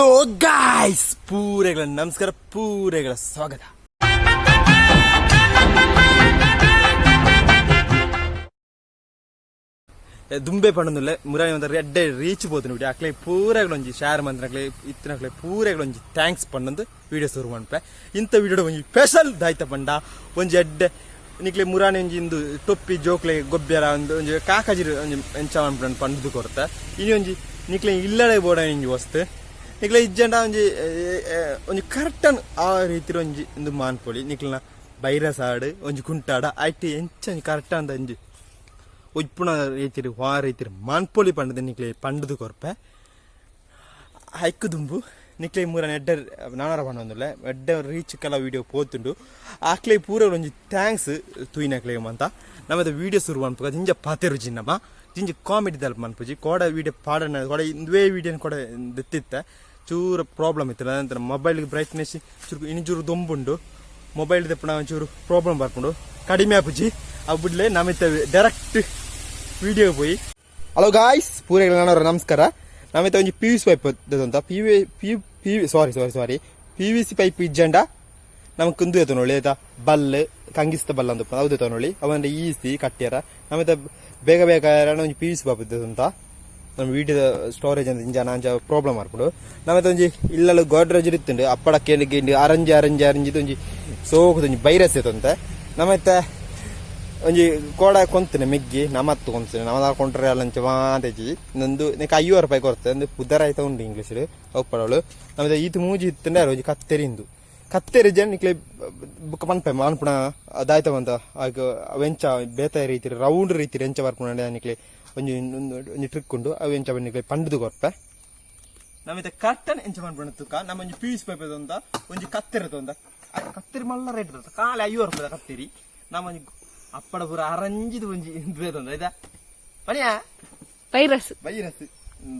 Hello guys, ಪೂರೆಗಳ ನಮಸ್ಕಾರ, ಪೂರೆಗಳ ಸ್ವಾಗತ. ದುಂಬೆ ಪಂಡೊಂದುಲ್ಲೆ ಮುರಾನಿ ಒಂದ ಎಡ್ಡೆ ರೀಚ್ ಪೋತುಂಡು ವಿಡಿಯೋ. ಅಕ್ಲೆ ಪೂರೆಗಳ ಒಂಜಿ ಶೇರ್ ಮಂತ್ನಕ್ಲೆ ಇತ್ತಿನಕ್ಲೆ ಪೂರೆಗಳ ಒಂಜಿ thanks ಪಂಡೊಂದು ವಿಡಿಯೋ ಶುರು ಮನ್ಪೆ. ಇಂಥ ವಿಡಿಯೋ ಒಂಜಿ ಸ್ಪೆಷಲ್ ದಾಯ್ತ ಪಂಡ ಒಂಜಿ ಎಡ್ಡೆ ನಿಕ್ಲೆ ಮುರಾನಿ ಒಂಜಿ ಇಂದು ಟೊಪ್ಪಿ ಜೋಕ್ಲೆ ಗೊಬ್ಬ್ಯರ ಒಂದು ಒಂಜಿ ಕಾಕಜಿರು ಒಂಜಿ ಎಂಚ ಮನ್ಪುಂಡು ಪಂಡುದು ಕೊರ್ತ. ಇನಿ ಒಂಜಿ ನಿಕ್ಲೆ ಇಲ್ಲಡೆ ಬೋಡ ಒಂಜಿ ವಸ್ತು ನಿಕ್ಲೆ ಇಜ್ಜಂಡ ಒಂಜಿ ಒಂಜಿ ಕರೆಕ್ಟನ್ ಆ ರೀತಿ ಒಂಜಿ ಇಂದು ಮಾನ್ಪೊಲಿ. ನಿಕ್ಲೆನ ಬೈರಸ್ ಆಡ್ ಒಂಜಿ ಕುಂಟಾಡ ಐಟ್ ಎಂಚ ಒಂಜಿ ಕರೆಕ್ಟ್ ಅಂದ ಒಂಜಿ ಉಜ್ಪುಣ ರೀತಿಡ್ ವಾ ರೀತಿಡ್ ಮಾನ್ಪೊಲಿ ಪಂಡದ ನಿಕ್ಲೆ ಪಂಡುದು ಕೊರ್ಪೆ. ಹೈಕ್ ದುಂಬು ನಿಕ್ಲೆ ಮೂರನ ಎಡ್ಡೆ ನಾನಾರ ಪಂಡೊಂದುಲ್ಲೆ ಎಡ್ಡೆ ರೀಚ್ ಕೆಲ ವಿಡಿಯೋ ಪೋತುಂಡು. ಆಕ್ಲೆ ಪೂರ ಒಂಜಿ thanks ತೂಯಿನಕ್ಲೆ ಮಂತ. ನಮ್ಮದ ವಿಡಿಯೋ ಶುರು ಮನ್ಪುಗ ಜಿಂಜ ಪಾತೆರು ನಮ್ಮ ಜಿಂಜ ಕಾಮಿಡಿ ದಲ್ಪ ಮನ್ಪುಜಿ. ಕೋಡ ವಿಡಿಯೋ ಪಾಡನ ಕೋಡ ಇಂದುವೇ ವಿಡಿಯೋನ ಕೋಡ ದೆತ್ತಿತ್ತೆ ಚೂರು ಪ್ರಾಬ್ಲಮ್ ಇತ್ತು. ನಂತರ ಮೊಬೈಲ್ ಬ್ರೈಟ್ನೆಸ್ ಚೂರು ಇನಿ ಚೂರು ದೊಂಬುಂಡು. ಮೊಬೈಲ್ ದೆಪ್ಪುನ ಒಂಚೂರು ಪ್ರಾಬ್ಲಮ್ ಬರ್ಪುಂಡು, ಕಡಿಮೆ ಆಪುಜಿ. ಅವು ಬುಡ್ಲೆ, ನಮಿತ ಡೈರೆಕ್ಟ್ ವಿಡಿಯೋ ಪೋಯಿ. ಹಲೋ ಗಾಯ್ಸ್, ಪೂರೆಗಳ ನಮಸ್ಕಾರ. ನಮಿತ ಒಂಜಿ ಪಿ ವಿ ಸಿ ಪೈಪ್ ಅಂತ P V P P sorry sorry sorry PVC pipe ಇಜ್ಜಂಡ ನಮಕ್ ಉಂದು ಎತ್ತೊನೊಳಿ ಆಯ್ತಾ, ಬಲ್ಲ್ ಕಂಗಿಸ್ತ ಬಲ್ಲ ಅಂತ ಅವು ಎತ್ತೊನೊಳಿ. ಅವಂಡ ಈಸಿ ಕಟ್ಟಿಯರ. ನಮಿತ ಬೇಗ ಬೇಗ ಒಂಜಿ ಪಿ ವಿ ಸಿ ಪೈಪ್ ಅಂತ ನಮ್ಮ ವೀಡಿಯೋದ ಸ್ಟೋರೇಜ್ ಅಂತ ಇಂಜ ಅಂಚ ಪ್ರಾಬ್ಲಮ್ ಆರ್ಪುಂಡು. ನಮ್ಮತ್ತೆ ಒಂಜಿ ಇಲ್ಲಲು ಗೋಡ್ರೇಜ್ ಇತ್ತುಂಡು. ಅಪ್ಪಡ ಕೇಂದ್ರ ಅರಂಜಿ ಅರಂಜಿ ಅರಂಜಿದ್ ಒಂಜಿ ಸೋಕುದ ಒಂಜಿ ಬೈರಸ್ ಇತ್ತಂತೆ. ನಮ್ಮತ್ತೆ ಒಂಜಿ ಕೋಡ ಕೊಂತನೆ ಮೆಗ್ಗಿ ನಮತ್ತು ಕೊಂತನೆ ನಮದ ಕೊಂಡ್ರೆ ಅಲ್ಲಂಚ ಮಾತೇಜಿ ನಂದು ನಿಕ್ 5 ರೂಪಾಯಿ ಕೊರ್ತೆ ಅಂದು ಪುದರ್ ಆಯ್ತಾ ಉಂಡು ಇಂಗ್ಲೀಷ್ ಒಪ್ಪಡವಳು. ನಮ್ಮದು ಈತ ಮೂಜಿ ಇತ್ತಂಡೆ ಒಂಜಿ ಕತ್ತೆರಿ ಇಂದು ಕತ್ತೆರಿ ಜನ ನಿಕ್ಲೆ ಬುಕ್ಕ ಪನ್ಪೆ ಮಾನ್ಪುಣ ಅದಾಯ್ತ ಬಂತ ಆಗ ಅವೆಂಚ ಬೇತ ರೀತಿ ರೌಂಡ್ ರೀತಿ ಎಂಚ ಬರ್ಪುಣ ನಿಕ್ಲೆ ಒಂಜಿ ಒಂಜಿ ಟ್ರಿಕ್ ಉಂಡು. ಅವು ಎಂಚ ನಿಕ್ಲೆ ಪಂಡುದು ಕೊರ್ಪೆ. ನಮಿತ ಕಟ್ಟನ್ ಎಂಚ ಮನ್ಪುಣ ತುಕ. ನಮ್ಮ ಒಂಜಿ ಪೀಸ್ ಪೈಪ್ ಅಂತ ಒಂಜಿ ಕತ್ತೆರಿ ತೊಂದ. ಕತ್ತೆರಿ ಮಲ್ಲ ರೇಟ್ ಇರ್ತದೆ, ಕಾಲೆ 5 ರೂಪಾಯಿ ಕತ್ತೆರಿ. ನಮ್ಮ ಒಂಜಿ ಅಪ್ಪಡ ಪೂರ ಅರಂಜಿದು ಒಂಜಿ ಇಂದು ತೊಂದ ಆಯ್ತಾ ಪಣಿಯಾ. ವೈರಸ್. ವೈರಸ್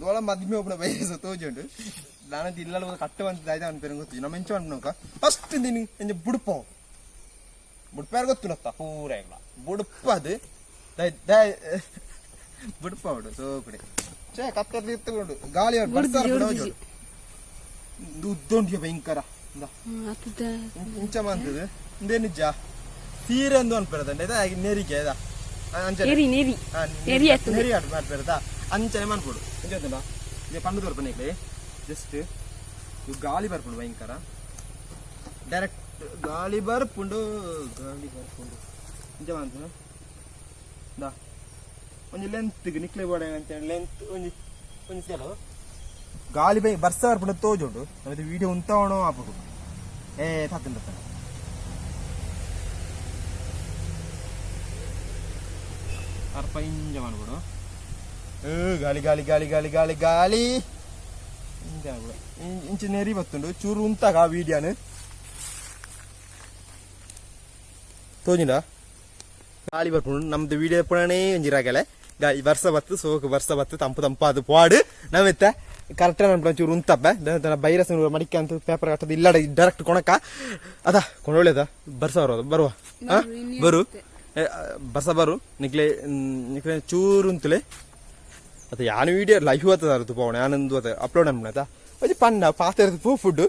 ದೋಳ ಮದ್ಮೆ ಒಬ್ಬನ ವೈರಸ್ ತೋಜುಂಡು. ನಾನು ಇಲ್ಲಲ್ಲ ಕಟ್ಟು ಬಂತ ಆಯ್ತಾ ಅನ್ಪೇರು ಗೊತ್ತು. ನಮ್ಮ ಎಂಚ ಮನ್ಪುನಕ ಫಸ್ಟ್ ನೀನು ಎಂಚ ಬುಡ್ಪ ಬುಡ್ಪಾರ ಗೊತ್ತುನತ್ತ ಪೂರ ಇಲ್ಲ ಬುಡ್ಪ ಅದು ಬುಡ್ಪ ಉಂಡು ಸೋಕುಡೆ ಛೇ ಕತ್ತೆರ್ದು ಇತ್ತುಕೊಂಡು ಗಾಳಿ ಬುಡ್ದು. ಉದ್ದುಂಡಿಯ ಭಯಂಕರ ಇಂದ. ಇಂಚ ಮಂತದು ಇಂದೇ ನಿಜ ಸೀರೆ ಅಂದು ಅನ್ಪೇರದಂಡೆ ನೆರಿಗೆ ಇದಾ ಅಂಚನೆ. Neri Neri. ನೆರಿ ಆತುಂಡು. ನೆರಿ ಆಟ ಮಾಡ್ಪೇರದ ಅಂಚನೆ ಮನ್ಪೊಡು. ಎಂಚ ಗೊತ್ತುಂಡ ಇದು ಪಂಡು ತೋರ್ಪನೆ ನಿಕ್ಲೆ. ಜಸ್ಟ್ ಇದು ಗಾಳಿ ಬರ್ಪುಂಡು, ಭಯಂಕರ ಡೈರೆಕ್ಟ್ ಗಾಳಿ ಬರ್ಪುಂಡು, ಗಾಳಿ ಬರ್ಪುಂಡು. ಇಂಚ ಮಂತು ದಾ ಒಂಜಿ ಲೆಂತ್ ನಿಕ್ಲೆ ಬೋಡ ಅಂಚನೆ ಲೆಂತ್ ಒಂಜಿ ಒಂಜಿ ಸೆಲೋ ಗಾಳಿ ಬೈ ಬರ್ಸ ಬರ್ಪುಂಡು ತೋಜುಂಡು. ನಮ್ಮದು ವಿಡಿಯೋ ಉಂತಾವಣೋ ಆಪುಂಡು. ಏ ತತ್ತಂಡ ತತ್ತಂಡ ಅರ್ಪ ಇಂಜ ಮಾಡ್ಬಿಡು. ಏ ಗಾಳಿ ಗಾಳಿ ಗಾಳಿ ಗಾಳಿ ಗಾಳಿ ಗಾಳಿ ಇಂಜ ಮಾಡ್ಬಿಡು. ಇಂಚ ನೆರಿ ಬತ್ತುಂಡು. ಚೂರು ಉಂತಾಗ ಆ ವಿಡಿಯೋನು ತೋಜಿಂಡ ಗಾಳಿ ಬರ್ಪುಂಡು. ನಮ್ದು ವಿಡಿಯೋ ಪುಣನೇ ಒಂಜಿ ರಗಲೆ ಗಾಳಿ ಬರ್ಸ ಬತ್ತು ಸೋಕು ಬರ್ಸ ಬತ್ತು ತಂಪು ತಂಪಾದು ಪಾಡು. ನಾವೆತ್ತ ಕರೆಕ್ಟ್ ಅನ್ಪುಣ ಚೂರು ಉಂತಪ್ಪ ಬೈರಸ್ ಮಡಿಕೆ ಅಂತ ಪೇಪರ್ ಕಟ್ಟದು ಇಲ್ಲ. ಡೈರೆಕ್ಟ್ ಕೊಣಕ ಅದ ಕೊಂಡೊಳ್ಳೆದ ಬರ್ಸ ಬರೋದು ಬರುವ ಹಾ ಬರು ಏ, ಬರ್ಸ ಬರು ನಿಕ್ಲೆ ನಿಕ್ಲೆ ಚೂರು ಉಂತುಲೆ ಅತ್ತ. ಯಾನು ವಿಡಿಯೋ ಲೈವ್ ಆತದ ತುಪ್ಪ ಯಾನೊಂದು ಅದ ಅಪ್ಲೋಡ್ ಅನ್ಪುಣತ ಒಂಜಿ ಪನ್ನ ಪಾತೆರದ ಪೂ ಫುಡ್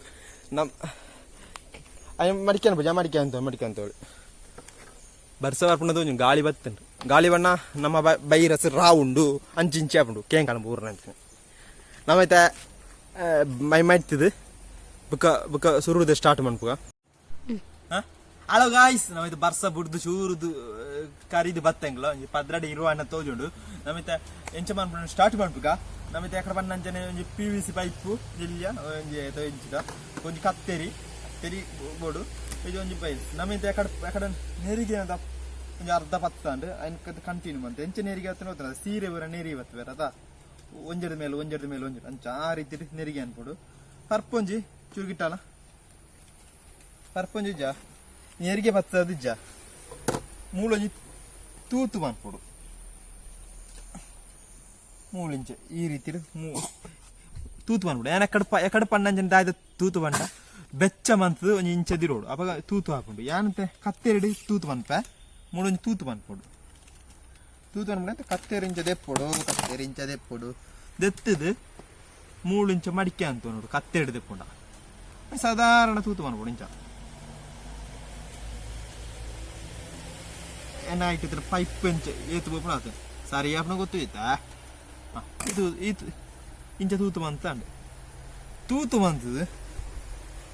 ನಮ್ ಮಡಿಕೆ ಪೂಜೆ ಮಡಿಕೆ ಅಂತ ಮಡಿಕೆ ಅಂತ ಹೇಳಿ ಬರ್ಸ ಬರ್ಪುಂಡದು ಒಂಜಿ ಗಾಳಿ ಬತ್ತುಂಡು. ಗಾಳಿ ಬಣ್ಣ ನಮ್ಮ ಬೈರಸ್ ರಾವುಂಡು ಅಂಚಿಂಚಿ ಆಪುಂಡು ಕೇಂಕಣ ಪೂರ್ಣ ಅಂಚನೆ. ನಮೈತೆ ಮೈ ಮಾಡ್ತಿದ್ದು ಬುಕ್ಕ ಬುಕ್ಕ ಸುರುದ ಸ್ಟಾರ್ಟ್ ಮನ್ಪುಗ. ಹಲೋ ಗಾಯ್ಸ್, ನಮಿತ ಬರ್ಸ ಬುಡ್ದು ಚೂರುದು ಕರಿದು ಬತ್ತೆಂಗ್ಲ ಒಂಜಿ ಪದ್ರಡೆ ಇರುವ ಅಣ್ಣ ತೋಜುಂಡು. ನಮಿತ ಎಂಚ ಮನ್ಪುಂಡು ಸ್ಟಾರ್ಟ್ ಮನ್ಪುಗ. ನಮಿತ ಎಕಡೆ ಬಣ್ಣ ಅಂಚನೆ ಒಂಜಿ ಪಿ ವಿ ಸಿ ಪೈಪು ಜಿಲ್ಯ ಒಂಜಿ ಇಂಚಿದ ಒಂಜಿ ಕತ್ತೆರಿ ತೆರಿ ಬೋಡು ಇದು ಒಂಜಿ ಬೈಸ್. ನಮಿತ ಎಕಡೆ ಎಕಡೆ ನೆರಿಗೆ ಅಂತ ಒಂಜಿ ಅರ್ಧ ಪತ್ತಾಂಡ್ ಐನ್ ಕಂಟಿನ್ಯೂ ಬಂತು. ಎಂಚ ನೆರಿಗೆ ಹತ್ತಿನ ಗೊತ್ತಲ್ಲ, ಸೀರೆ ಬರ ನೆರಿಗೆ ಬತ್ತು ಬೇರೆ ಅದ ಒಂಜೆದ ಮೇಲೆ ಒಂಜೆದ ಮೇಲೆ ಒಂಜಿ ಅಂಚ ಆ ರೀತಿ ನೆರಿಗೆ ಅನ್ಪೊಡು. ಪರ್ಪೊಂಜಿ ಚೂರು ಪರ್ಪೊಂಜಿ ಇಜ್ಜ ನೆರಿಗೆ ಬತ್ತದ ಇಜ್ಜ ಮೂಲೊಂಜಿ ತೂತು ಮನ್ಪೊಡು. ಮೂಲಿಂಚೆ ಈ ರೀತಿ ತೂತು ಮನ್ಪೊಡು. ಏನ ಎಕಡೆ ಎಕಡೆ ಪಣ್ಣಂಜನ ದಾಯ್ದ ತೂತು ಬಂಡ ಬೆಚ್ಚ ಮಂತದ ಒಂಜಿ ಇಂಚ ದಿರೋಡು. ಅಪಗ ತೂತು ಹಾಕೊಂಡು ಯಾನಂತೆ ಕತ್ತೆರಡು ತೂತು ಮನ್ಪೆ. ಮೂಡೊಂಜಿ ತೂತು ಮನ್ಪೊಡು. ತೂತು ಮನ್ಪುಂಡು ಕತ್ತೆರಿಂಚ ದೆಪ್ಪೊಡು, ಕತ್ತೆರಿಂಚ ದೆಪ್ಪೊಡು. ದೆತ್ತದು ಮೂಳು ಇಂಚ ಮಡಿಕೆ ಅಂತ ನೋಡು ಕತ್ತೆ ಹಿಡ್ದು ಸಾಧಾರಣ ತೂತು ಮನ್ಪೊಡು ಇಂಚ ಏನಾಯ್ತು ಪೈಪ್ ಇಂಚ ಏತು ಪೋಪುಣ ಆತು ಸರಿ ಆಪುನ ಗೊತ್ತು ಇತ್ತಾ. ಇದು ಈತು ಇಂಚ ತೂತು ಮಂತಾಂಡ್ ತೂತು ಮಂತದು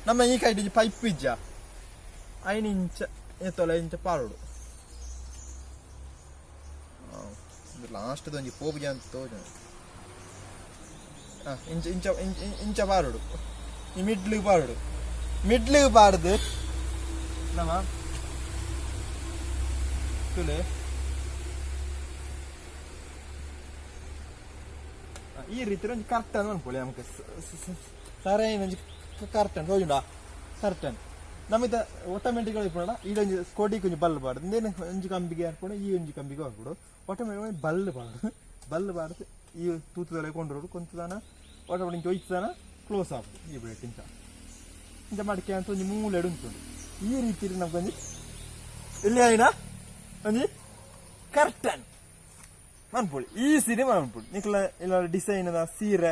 ನಮ್ಮ ಈ ಕೈಟ್ ಪೈಪ್ ಇಜ್ಜ ಐನು ಇಂಚ ಏತೊಲ ಇಂಚ ಪಾಡೋಡು. ಲಾಸ್ಟ್ ಒಂಜಿ ಪೋಪುಜ ಅಂತ ತೋಜು. ಇಂಚ ಇಂಚ ಇಂಚ ಇಂಚ ಪಾಡೋಡು, ಈ ಮಿಡ್ಲಿಗೆ ಪಾಡೋಡು, ಮಿಡ್ಲಿಗೆ ಪಾಡ್ದು ನಮ್ಮ ತುಲೆ ಈ ರೀತಿ ಒಂಜಿ ಕರ್ಟನ್ ಅನ್ಕೊಳ್ಳಿ ನಮ್ಗೆ ಸರೈನ ಒಂಜಿ ಕರ್ಟನ್ ತೋಜುಂಡಾ ಕರ್ಟನ್ ನಮಿತ ಆಟೋಮೆಟಿಕ್ ಇಪ್ಪುಂಡ. ಈಡೊಂಜಿ ಕೊಡಿಕ್ ಒಂಜಿ ಬಲ್ಲ್ ಪಾಡ್ದು ಇಂದೇನು ಒಂಜಿ ಕಂಬಿಗೆ ಹಾಕ್ಕೊಂಡು ಈ ಒಂಜಿ ಕಂಬಿಗೆ ಹಾಕ್ಬಿಡು. ಆಟೋಮೆಟಿಕ್ ಬಲ್ಲ್ ಪಾಡು, ಬಲ್ಲ್ ಪಾಡ್ದು ಈ ತೂತುದೊಲೆ ಕೊಂಡ್ರೋಡು ಕೊಂತದಾನ ಆಟೋಮೆಟಿಕ್ ಒಯ್ತದಾನ ಕ್ಲೋಸ್ ಆಪುಂಡು. ಈ ಬ್ರೇಕ್ ಇಂಚ ಇಂಚ ಮಡಿಕೆ ಅಂತ ಒಂಜಿ ಮೂಲೆಡ್ ಉಂಟುಂಡು. ಈ ರೀತಿ ನಮ್ಗೊಂಜಿ ಇಲ್ಲಿ ಆಯ್ನ ಒಂಜಿ ಕರ್ಟನ್ ಮನ್ಪೊಳಿ, ಈ ಸೀರೆ ಮನ್ಪೊಳಿ. ನಿಕ್ಲ ಇಲ್ಲ ಡಿಸೈನ್ ಸೀರೆ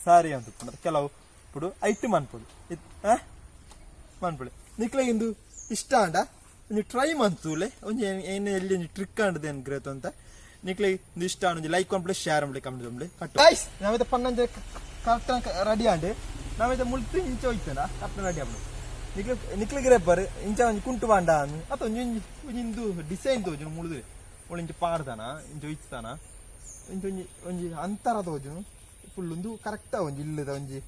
ಸಾರಿ ಅಂತ ಉಪ್ಪುಂಡು ಕೆಲವು ಪುಡು ಐಟ್ ಮನ್ಪೊಳಿ ಮನ್ಪೊಳಿ. ನಿಕ್ಲ ಇಂದು ಇಷ್ಟ ಆಂಡ ಒಂಜಿ ಟ್ರೈ ಮಂತೂಲೆ ಒಂಜಿ ಏನು ಎಲ್ಲಿ ಒಂಜಿ ಟ್ರಿಕ್ ಆಂಡದ ಏನು ಗ್ರೇತ್ ಅಂತ. ನಿಕ್ಲೆ ಇಂದು ಇಷ್ಟ ಆಂಡ ಒಂಜಿ ಲೈಕ್ ಮನ್ಪುಲೆ, ಶೇರ್ ಮನ್ಪುಲೆ, ಕಮೆಂಟ್ ಮನ್ಪುಲೆ. ಕಟ್ಟು ಗೈಸ್, ನಾವಿತ ಪನ್ನಂಜೆ ಕರೆಕ್ಟ್ ರೆಡಿ ಆಂಡ್. ನಾವಿತ ಮುಲ್ತು ಇಂಚ ಹೋಯ್ತದ ಕರೆಕ್ಟ್ ರೆಡಿ ಆಪುಂಡು. ನಿಕ್ಲೆ ನಿಕ್ಲೆ ಗಿರೆಪ್ಪರ್ ಇಂಚ ಒಂಜಿ ಕುಂಟು ಬಾಂಡ ಅತ್ತ ಒಂಜಿ ಒಂಜಿ ಒಂಜಿ ಇಂದು ಡಿಸೈನ್ ತೋಜುನು ಮುಳುದು ಮುಳು ಇಂಚ ಪಾಡ್ದಾನ ಇಂಚ ಒಯ್ತಾನ ಇಂಚ ಒಂಜಿ ಒಂಜಿ ಅಂತರ ತೋಜುನು ಫುಲ್ ಉಂದು ಕರೆಕ್ಟ್ ಒಂಜಿ ಇಲ್ಲದ ಒಂಜಿ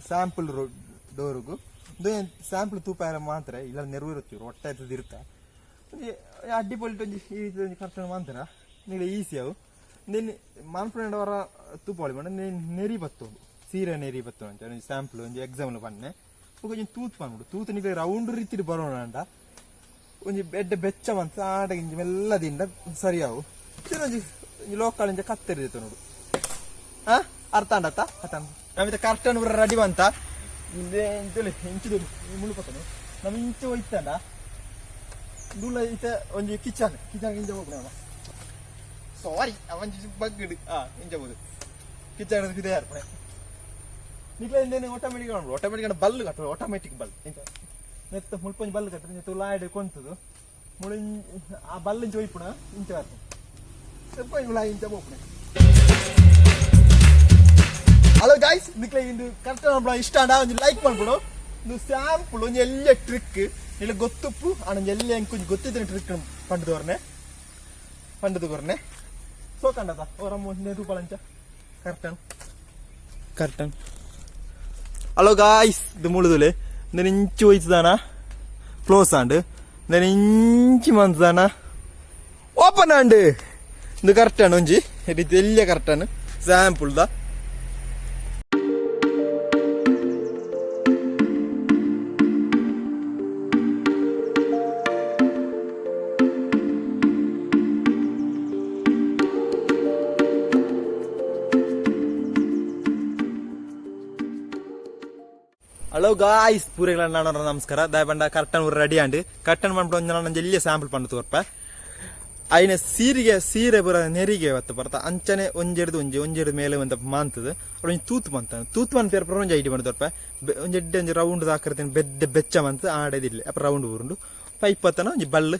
ಸ್ಯಾಂಪಲ್ ಡೋರುಗು ಉಂದು ಸ್ಯಾಂಪಲ್ ತೂಪಾರ ಮಾತ್ರ ಇಲ್ಲ ನೆರವೇರುತ್ತೀವಿ ಒಟ್ಟೆ ಇರ್ತ ಒಂಜಿ ಅಡ್ಡಿ ಪೊಲಿಟ್ ಒಂಜಿ ಈ ರೀತಿ ಒಂಜಿ ಕರೆಕ್ಟ್ ಮಾತ್ರ ನಿಂಗೆ ಈಸಿ ಅವು. ನಿನ್ನ ಮಾನ್ಫ್ರೆಂಡ್ ಅವರ ತೂಪಾಳಿ ಪಂಡ ನೆರಿ ಬತ್ತುಂಡು, ಸೀರೆ ನೆರಿ ಬತ್ತು ಅಂಚ ಒಂಜಿ ಸ್ಯಾಂಪಲ್ ಒಂಜಿ ಎಕ್ಸಾಂಪಲ್ ಪನ್ನೆ. ಬೊಕ ಒಂಜಿ ತೂತು ಪನ್ಬಿಡು, ತೂತು ನಿಕ್ಲೆ ರೌಂಡ್ ರೀತಿಡ್ ಬರೋಣ ಅಂಡ ಒಂಜಿ ಎಡ್ಡೆ ಬೆಚ್ಚ ಮಂತ್ ಆಟ ಇಂಚ ಮೆಲ್ಲದಿಂದ ಸರಿಯಾವು. ಒಂಜಿ ಒಂಜಿ ಲೋಕಲ್ ಇಂಚ ಕತ್ತೆರಿದಿತ್ತು ನೋಡು. ಅರ್ಥ ಆಂಡತ್ತ? ಅರ್ಥ. ನಮಿತ ಕರೆಕ್ಟ್ ಪೂರ ರೆಡಿ ಬಂತ ಇಂಚು ಮುಳ್ಳು ಪತ್ತನು ನಮ್ಮ ಇಂಚು ಹೋಯ್ತಂಡ ದೂಲ ಈತ ಒಂಜಿ ಕಿಚನ್ ಕಿಚನ್ ಇಂಚ ಹೋಗ್ಬಿಡ. ಸಾರಿ, ಒಂಜಿ ಬಗ್ಗಡ್ ಇಂಚ ಬೋದು ಕಿಚನ್ ಇದೆ ಅರ್ಪಣೆ. ನಿಕ್ಲೆ ಇಂದೇನು ಆಟೋಮೆಟಿಕ್ ಆಟೋಮೆಟಿಕ್ ಬಲ್ಲು ಕಟ್ಟು, ಆಟೋಮೆಟಿಕ್ ಬಲ್ ಇಂಚ ನೆತ್ತ ಮುಲ್ಪ ಒಂಜಿ ಬಲ್ಲು ಕಟ್ಟು ಇಂಚ ತುಲಾಯ್ಡ್ ಕೊಂತದು ಮುಳು ಆ ಬಲ್ಲು ಇಂಚ ಒಯ್ಪುಣ ಇಂಚ ಬರ್ಪು ಇಂಚ ಇಂಚ ಹೋಗ್ಪುಣೆ. ಹಲೋ ಗಾಯ್ಸ್, ನಿಕ್ಲೆ ಇಂದು ಕರೆಕ್ಟ್ ಮನ್ಪುಣ ಇಷ್ಟ ಆಂಡ ಒಂಜಿ ಲೈಕ್ ಮನ್ಪುಡು. ಇಂದು ಸ್ಯಾಂಪಲ್ ಒಂಜಿ ಎಲ್ಲ ಟ್ರಿಕ್ ನಿಲ್ಲ ಗೊತ್ತುಪ್ಪು ಆಂಡ ಒಂಜಿ ಎಲ್ಲ ಎಂಕ್ ಒಂಜಿ ಗೊತ್ತಿತ್ತಿನ ಟ್ರಿಕ್ ಪಂಡದವ್ರನೆ ಪಂಡದು ಕೊರ್ನೆ ಸೋ ಕಂಡದ ಅವರ ಮುಂದೆ ತೂಪಲಂಚ ಕರ್ಟನ್ ಕರ್ಟನ್. ಹಲೋ ಗಾಯ್ಸ್, ಇದು ಮುಳುದುಲೆ ಇಂದು ಇಂಚು ಹೋಯ್ತದಾನ ಕ್ಲೋಸ್ ಆಂಡ್ ಇಂದು ಇಂಚಿ ಮಂತದಾನ ಓಪನ್ ಆಂಡ್. ಇದು ಕರ್ಟನ್ ಒಂಜಿ ರೀತಿ ಎಲ್ಲ curtain sample the. Hello guys, ಪೂರೆಗಳ ನಮಸ್ಕಾರ. ದಾಯ ಕರ್ಟನ್ ರೆಡಿ ಆಂಡ್ ಕರ್ಟನ್ ಪಂಡ ಒಂಜಿ ಒಂಜಿ ಎಲ್ಲಿಯ ಸ್ಯಾಂಪಲ್ ಪಂಡ ತೋರ್ಪ. ಐನ ಸೀರಿಗೆ ಸೀರೆ ಬರ ನೆರಿಗೆ ಬತ್ತ ಬರ್ತ ಅಂಚನೆ ಒಂಜೆಡ್ದು ಒಂಜಿ ಒಂಜೆಡ್ದು ಮೇಲೆ ಒಂದ ಮಾಂತದ ಒಂಜಿ ತೂತು ಮಂತ ತೂತು ಮನ್ ಪೇರ್ ಒಂಜಿ ಐಡಿ ಬಂದ ತೋರ್ಪ. ಒಂಜಿ ಎಡ್ಡೆ ಒಂಜಿ ರೌಂಡ್ ದಾಕರ್ತೀನಿ ಬೆದ್ದೆ ಬೆಚ್ಚ ಮಂತ ಆಡೇದಿಲ್ಲ ಅಪ್ಪ ರೌಂಡ್ ಊರುಂಡು ಪೈಪ್ ಪತ್ತನ ಒಂಜಿ ಬಲ್ಲು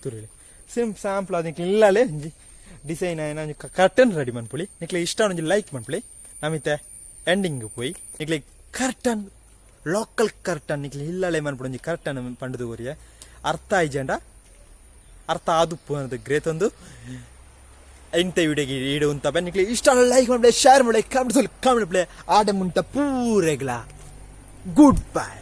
ತುರಿಲಿ ಸಿಮ್ ಸ್ಯಾಂಪಲ್ ಅದಕ್ಕೆ ಇಲ್ಲಲೇ ಒಂಜಿ ಡಿಸೈನ್ ಆಯ್ನ ಒಂಜಿ ಕರ್ಟನ್ ರೆಡಿ ಮನ್ಪುಳಿ. ನಿಕ್ಲೆ ಇಷ್ಟ ಒಂಜಿ ಲೈಕ್ ಮನ್ಪುಳಿ. ನಮಿತೆ ಎಂಡಿಂಗ್ ಪೋಯಿ ನಿಕ್ಲೆ ಕರ್ಟನ್ ಲೋಕಲ್ ಕರ್ಟನ್ ನಿಕ್ಲೆ ಇಲ್ಲಲೇ ಮನ್ಪುಡು ಒಂಜಿ ಕರ್ಟನ್ ಪಂಡದು ಕೊರಿಯ ಅರ್ಥ ಆಯ್ಜಂಡ ಅರ್ಥ ಆದುಪ್ಪು ಅನ್ನೋದು ಗ್ರೇಟ್ ಒಂದು ಇಂಥ ವಿಡಿಯೋಗೆ ಈಡು ಅಂತ. ನಿಕ್ಲೆ ಇಷ್ಟ ಲೈಕ್ ಮಾಡ್ಲೆ, ಶೇರ್ ಮಾಡ್ಲೆ, ಕಾಮೆಂಟ್ ಕಾಮೆಂಟ್ ಪ್ಲೇ ಆಡೆ ಮುಂಟ ಪೂರೆಗ್ಲ ಗುಡ್ ಬೈ.